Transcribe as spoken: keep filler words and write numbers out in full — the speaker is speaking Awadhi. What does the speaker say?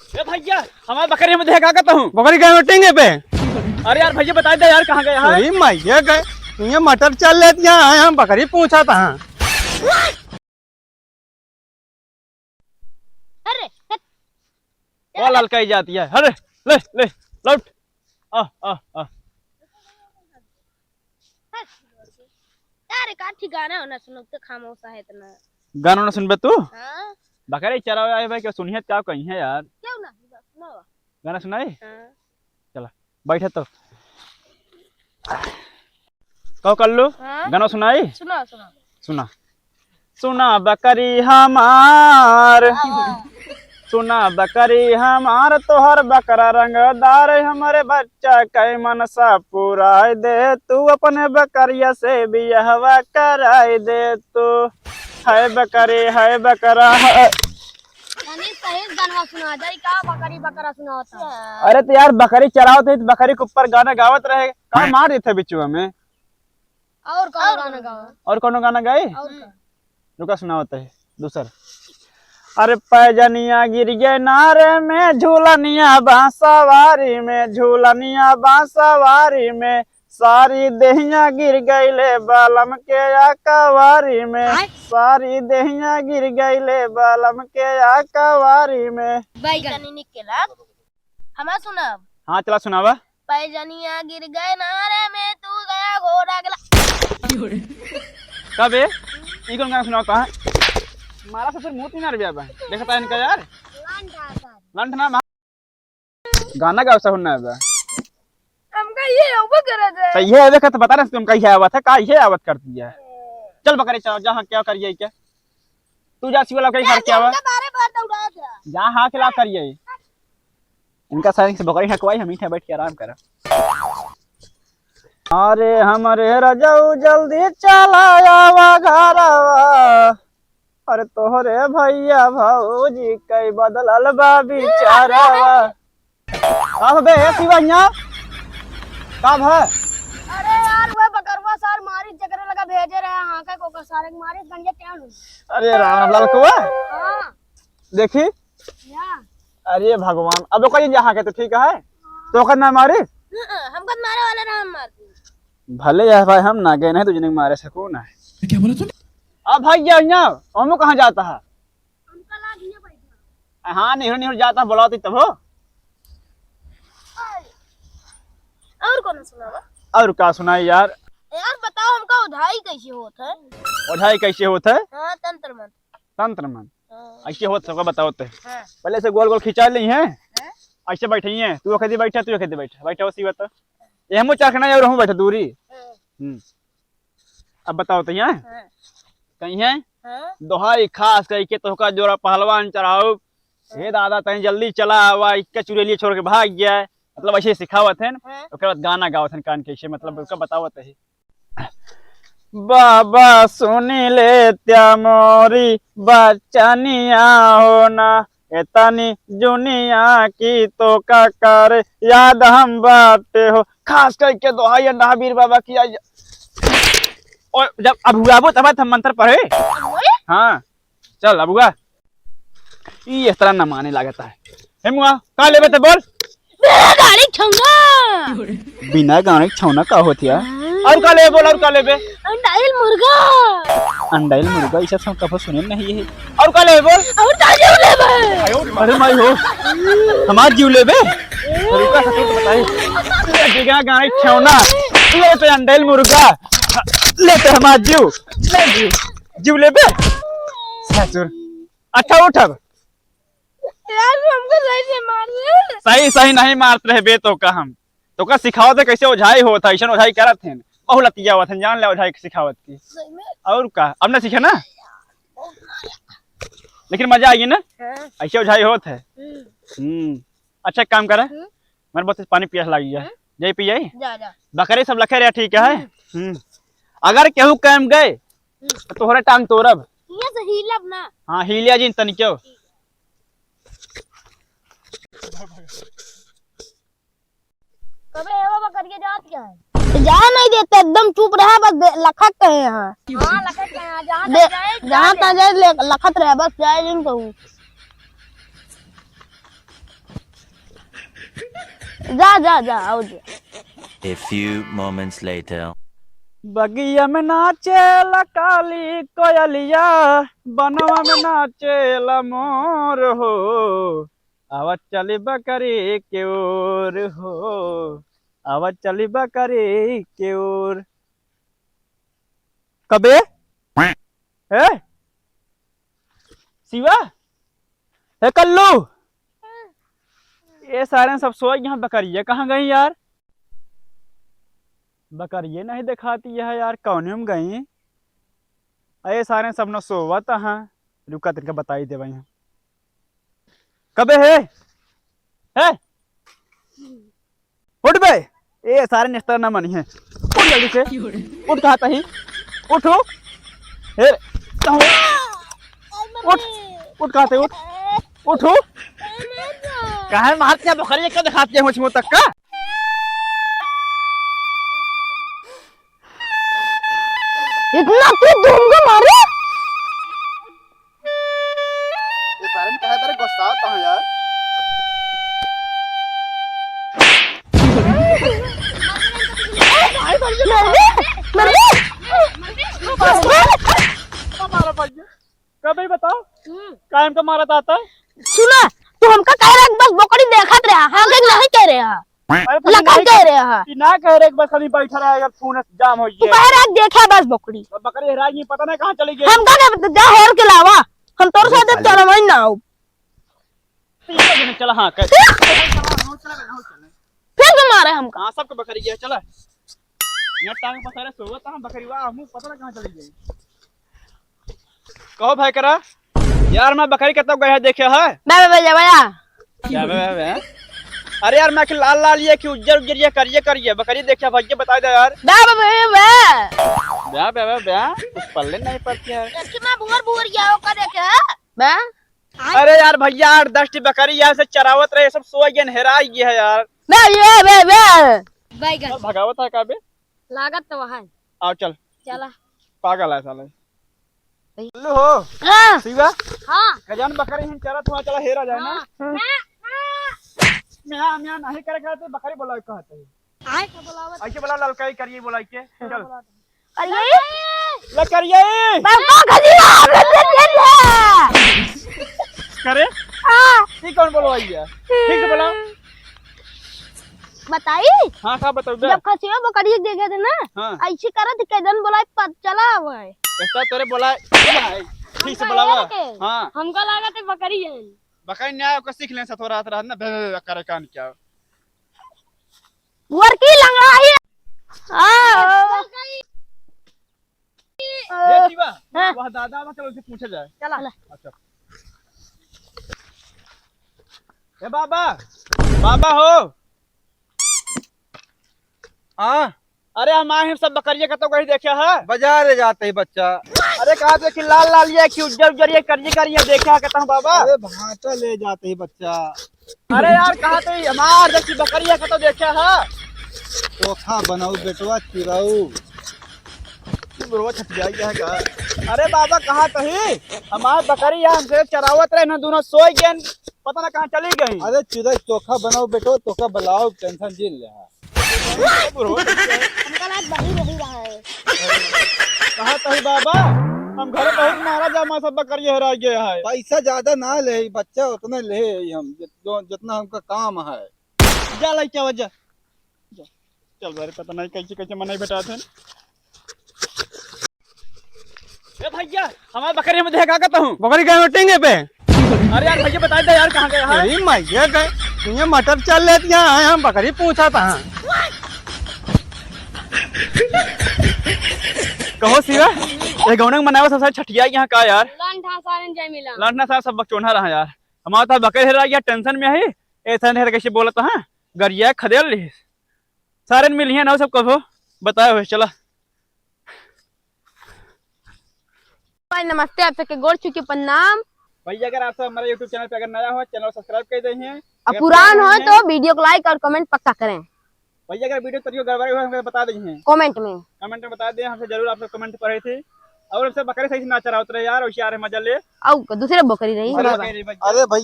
ए भैया, हमार बकरी में देख का कहता हूँ। बकरी गए टींगे पे। अरे यार भैया, बताइ दे यार, कहाँ गए हैं? अरे मैया गए, ये मटर चल लेती है, हम बकरी पूछा था। अरे, हट। वो ललकाई जाती है। अरे, ले, ले, लौट। आ, आ, आ। अरे, का ठीक गाना होना सुनो, तो खामोश है इतना। गाना ना सुनबे तू? हाँ। बकरी चरावे आए भाई, क्या सुनिए, क्या कही है यार? क्यों ना? सुनाओ। गाना सुनाई? हाँ। चला, बैठे तो। कहो कल्लू, हाँ? गाना सुनाई? सुनाओ, सुनाओ। सुना। सुना बकरी हमार, वाह, वाह। सुना बकरी हमार, तोहर बकरा रंगदार, हमरे बच्चा कै मनसा पुराई दे तू, अपने बकरिया से बियहवा कराई दे तू। है बकरी, है बकरा, है। तनी सही से गनवा सुना जाई, का बकरी बकरा सुनावत है? अरे तो यार, बकरी चरावत है तो बकरी के ऊपर गाना गावत रहे, का मार देते बिचुआ में? और कौन गाना गावा? और कौनो गाना गाई? और का? रुका, सुनावत है दूसर। अरे पैजनिया गिर गए नारे में, झूलनिया बांसवारी में, झूलनिया बांसवारी में, सारी देहिया गिर गईले बालम के अकवारी में, आय। सारी देहिया गिर गईले बालम के अकवारी में। बैगन। तनी निक के लाग। हमार सुनाब? हाँ, चला सुनावा। पैजनिया गिर गए नारे में, तू गया घोड़ा गला। का बे? ई कौन गाना सुनावा? कहाँ? मारा ससुर मुंह तीन रुपया बा। देखता है इनका यार। लंठ आता है। लंठ ना मार। गाना गाओ, सहु ना बा। हमका ये होबो करत है। तो ये आवे का तो बता रहे तुम, कहीं आवत है, का ये आवत करती है? चल बकरी चल, जहाँ क्या करिए क्या? तू जा शिवला कहीं घर क्या हुआ? उनके बारे में दौड़ा दे। जा हाँ खिला करिए। इनका सारे से बकरी हकवाई, हम इठे बैठ के आराम करा। अरे हमरे रजऊ जल्दी चला आवा घरवा। अरे तोहरे भैया भौजी कई बदलल बा बिचारवा। का बे, ए शिवैया? का भा? अरे यार, वो बकरवा सार मारी जकरे लगा भेजे रहे, हाँ, का कोकर सारे के मारी, गंजे टेढ़ हो। अरे राम लाल कुआ। हाँ। देखी। या। अरे भगवान, अब ओकर यहाँ के तो ठीक है, तो ओकर ना मारी। हाँ, हमका तो मारे वाला रहा, हम मार दी। भले यह भाई हम ना गए नहीं, तुझे नहीं मारे सकूँ ना। क्या बोला तूने? अब भाई गया यहाँ, ओमू कहाँ जाता है? हमका ला दिया बैठा। हाँ, निहुर निहुर जाता, बुलाती तब हो। और कौन सुनावा? और का सुनाई यार? यार बताओ, हमका ओझाई कैसे होत है? ओझाई कैसे होत है? हाँ, तंत्र मंत्र। तंत्र मंत्र। हाँ। ऐसे होत सबका बताओ ते। हाँ। पहले से गोल गोल खिंचा ली है। हाँ? ऐसे बैठे ही है, तू ओके दी बैठा, तू ओके दी बैठा, बैठा उसी बता। ये हमू चार खाना और रहूँ बैठा दूरी। हाँ। हम्म। अब बताओ तो यहाँ। हाँ। कहीं है? हाँ। दोहाई खास कही के तोहका जोरा पहलवान चढ़ाओ। हाँ। हे दादा, तनी जल्दी चला आवा, इक्का चुड़ैलिया छोड़ के भाग गया है। मतलब ऐसे सिखावत है ना। हाँ। ओकर बाद गाना गावत है कान के, ऐसे मतलब हाँ। उसका बतावत है। बाबा सुनी ले त्या मोरी बचनिया हो ना, एतनी जुनिया की तो का कर याद हम बाटे हो। खास करके दोहाई अंडा बीर बाबा की आई। और जब अब हुआबो तब हम मंत्र पढ़े। हाँ, चल अब हुआ। ई इस तरह न माने लागत है। हे मुआ, का लेबे ते बोल? बिना गाड़ी छौना। बिना गाड़ी छौना का होत या? हाँ। और का लेबे बोल, और का लेबे? अंडाइल मुर्गा। अंडाइल मुर्गा, ई सब हम कभो सुने नहीं है। और का लेबे बोल? और का लेबे? अरे माई हो, हमार जीव लेबे? रुका ससुर तो बताई। बिना गाड़ी छौना, ले तो अंडाइल मुर्गा, ले तो हमार जीव, ले जीव, जीव लेबे? ससुर, अच्छा उठ अब। यार, हमको सही से मार दे। सही, सही नहीं मारत रहे बे, तो का हम, तो का सिखावत है कैसे ओझाई होत है, ऐसन ओझाई करत हैं। बहुत लतिया होत हैं, जान ले ओझाई के सिखावत की। सही में? और का, अब ना सीखे ना? लेकिन मजा आएगी ना? हाँ। ऐसे ओझाई होत है। हम्म। हम्म। अच्छा, एक काम करे, हम्म। मेरे बहुत पानी पियास लगी है। हम्म। जाई पी जाई? जा, जा। बकरे सब लखे रहे, ठीक है? हम्म। हम्म। अगर केहू कैम गए, हम्म। तो तोहरे टांग तोड़ब। ये से हिलब ना। हाँ, हिलिया जिन तनिक्यो। कबे एवा बकरिया जात क्या है? जा नहीं देते, एकदम चुप रहा, बस दे-, लखत कहे यहाँ। हाँ, लखत कहे यहाँ, जहाँ दे-, तक जाए, जहाँ जाए। तक जाए, ले-, लखत रहे, बस जाए जिन कहूँ। जा, जा, जा, आओ जा। A few moments later. बगिया में नाचेला काली कोयलिया, बनवा में नाचेला मोर हो, आवा चली बकरी के ओर हो, आवा चली बकरी के ओर। कबे? ए? शिवा? ए कल्लू? ए सारे सब सोई यहाँ, बकरिया कहाँ गई यार? बकरिया नहीं दिखाती है यार, कौने में गई? ए सारे सब न सोवत हैं, रुका तनिका बताई देवा यहाँ। कबे है? है? उठ बे। ए सारे निस्तर ना मनी है। उठ जल्दी से। उठ कहा तही। उठो। हे। कहूँ। उठ। उठ कहा तही, उठ। उठो। काहे मारते हैं बकरी, क्या दिखाते हैं मुझ मुँह तक का? इतना तेज धूम को मारे? ये सारे में काहे तरह गुस्सा आता है यार? मर गए, मर गए। हमारा भाई, कभी बताओ, हम्म। काहे हमका मारा जाता है? सुना, तू हमका कह रहा है कि बस बकरी देखत रहा, हाँ कि नहीं कह रहा? अरे तो लखन नहीं कह रहे हैं। कि ना कह रहे कि बस खाली बैठा रहा, अगर फोन जाम हो तू गया। कह रहा है, देखा बस बकरी। अब बकरी हेराई गई, पता नहीं कहाँ चली गई। हमका नहीं पता, जा हेर के लावा। हम तोर साथ चलवाई ना आओ। ठीक है, चला, हाँ, कर। फिर? फिर तो मारे हमका। हाँ, सबको बकरी गया, चला। यहाँ टांग पसारे सोवत हम बकरी, वाह, हमू पता ना कहाँ चली गई। कहो भाई करा, यार मैं बकरी कतौ गया देखे है? बे, बे, बे, जा, बे, जा। जा, बे, बे, बे। अरे यार, मैं कि लाल लाल ये कि उज्जर उज्जर ये करिए करिए बकरी देखे भाई, ये बता दे यार। बे, बे, बे, बे। बे, बे, बे, बे। कुछ पल्ले नहीं पड़ती है। एक कि मैं भूर भूर ये ओका देखे है? बे? अरे यार भैया, आठ दस ठी बकरी यहाँ से चरावत रहे, सब सो गए, हेरा गए है यार। बे, बे, बे, बे। बैगन। चल, भगावत है का बे? लागत तो वहाँ है। आओ चल। चला। पागल है साले। भाई। लो हो। हाँ। शिवा? हाँ। गजान बकरी हिन चरत हुआ, चला हेरा जाए ना। हाँ। म्या, म्या। म्या, म्या नहीं करे कहते, बकरी बोला कहते हैं। आए? ऐसे बोला, ललकाई करिए बोला के। चल। करिए? ले करिए। बाबा खजिया, हमरे से तेज है। करे? हाँ। ये कौन बोलवाई है? ठीक से बोला। बताई? हाँ, का बताऊ बे? जब खसिया बकरी देखे थे ना, हाँ। ऐसी करत के जन बोला पत चला हुआ है। ऐसा तोरे बोला है। ठीक से बोलावा। हाँ। हमका लागत है बकरी है। बकरी न्याय को सीख लें, सथो रात रात ना, बे, बे, बे, करे कान क्या? वर्की लंगड़ा ही। हाँ। ए शिवा, हाँ। वह दादा बा, चलो उनसे पूछा जाए। चला। अच्छा। ए बाबा, बाबा हो। हाँ। अरे हम आए हैं, सब बकरिया कतौ कहीं देखे है? बाजार ले जाते ही बच्चा। अरे कहा थे कि लाल लाल ये कि उज्जर उज्जर ये करिए करिए देखे है कहता हूँ बाबा। अरे भाटा ले जाते ही बच्चा। अरे यार कहा थे हमार जैसी बकरिया कतौ देखे है? चोखा बनाऊ बेटवा चिराऊ। बुढ़वा छठिया गया है का? अरे बाबा कहा थे हमार बकरी है हमसे चरावत रहे ना दोनों सोई गए पता ना कहाँ चली गई। अरे चिराऊ चोखा बनाऊ बेटवा तोका बुलाओ टेंशन जिन ले। बुढ़वा। हमका लाग बही रही रहा है। कहा तही बाबा, हम घर बहुत मारा जा, माँ सब बकरिया हेरा गया है। पैसा ज्यादा ना ले, बच्चा उतने ले हम, जित-, जो, जितना हमका काम है। जा लइके आवा, जा। जा। चल बारे, पता नहीं कैसे कैसे मनई भेटा थे। ए भैया, हमार बकरी में देखा का तू? बकरी का टेंगे पे। अरे यार भैया, बता दे यार, कहाँ गया है? अरे मैया गए, ये मटर चल लेती है, हम बकरी पूछा था। कहो शिवा, ये गौनक मनावा सब सारे छठिया यहाँ का यार? लंठा सारन जय मिला। लंठा सार सब बकचोन्हा रहा यार। हमारा तो बकरी हेरा गया, टेंशन में है। ऐसा नहीं कैसे बोलत है? गरिया खदेल ली। सारन मिली है ना सब कहो। बताओ, चला। भाई नमस्ते, आप सबके गोड़ छू के प्रणाम। भैया अगर आप सब हमारे YouTube channel पे अगर नया हो, channel को subscribe कर दीजिए। अब अगर पुरान पुरान हो हैं, तो video को like और comment पक्का करें। भैया अगर video तनिको गड़बड़ी हो, हमको बता दीजिए। Comment में। Comment में बता दें, हमसे जरूर आप सब comment पढ़े थे। और हमसे बकरे सही से ना चरावत रहे यार, होशियार है, मजा ले। अउ दूसरे बकरी रही। अरे, अरे भैया,